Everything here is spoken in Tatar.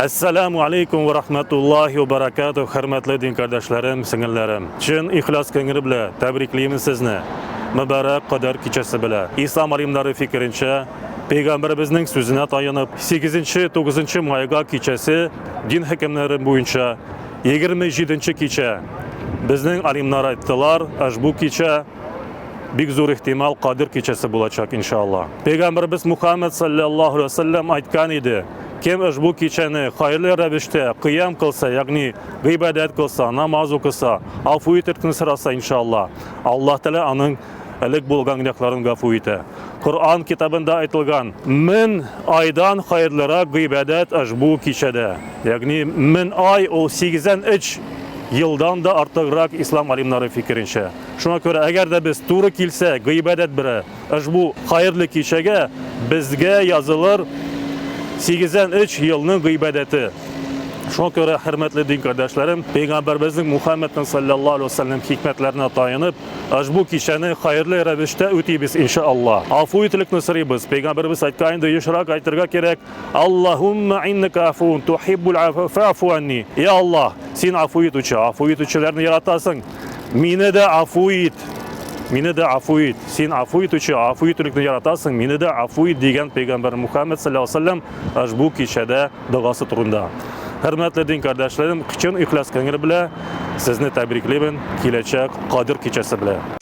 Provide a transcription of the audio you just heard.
Әссәламу алейкум ва рахматуллахи ва баракатух, хөрмәтле дин кардәшләрем, сеңелләрем. Чын ихлас күңел белән тәбриклимен сезне. Мөбарәк Кадер кичәсе белән. Ислам алимнары фикеренчә, пәйгамбәребезнең сүзенә таянып, 8-9 майга кичәсе дин хөкемнәре буенча 27 кичә. Безнең алимнар айттылар, ошбу кичә бик зур ихтимал Кадер кичәсе булачак, иншалла. Пәйгамбәребез Мухаммед саллаллаху алейхи ва саллям айткан иде, кем ошбу кичәне хайырлы рәвештә кыям кылса, ягъни гыйбадәт кылса, намаз укыса, афу итәргә сораса, иншалла, Аллаһ Тәгалә аның элек булган гөнаһларын гафу итә. Коръән китабында айтылган, 1000 айдан хайырлырак гыйбадәт ошбу кичәдә. Ягъни 1000 ай ул 83 елдан да артыграк ислам алимнары фикеренчә. Шуңа күрә, әгәр дә без туры килсә, гыйбадәт берә, ошбу хәерле кичәгә безгә язылыр 83 елның гыйбадәте. Шуңа күрә, хөрмәтле дин кардәшләрем, пәйгамбәрбезнең Мухаммедның саллаллаһу алейһи ва сәлләм хикмәтләренә таянып, ошбу кичәне хәерле рәвештә үтибез, иншаллаһ. Афу ителекне сорыйбыз. Пәйгамбәрбез әйткән инде, ешрак әйтергә кирәк. Аллаһумма иннәкә афуун тухиббул афва фафу анни. Я Аллаһ, син афу итүче, афу итүчеләрне яратасың. Мине дә афу ит. Мине дә афу ит. Син афу итүче, афу итүлекне яратасың, мине дә афу ит дигән пәйгамбәр Мухаммед саллаллаһу алейһи ва сәлләм ошбу кичәдә догасы турында. Хөрмәтле дин кардәшләрем, чын ихлас күңел белән сезне тәбриклимен киләчәк Кадер кичәсе белән.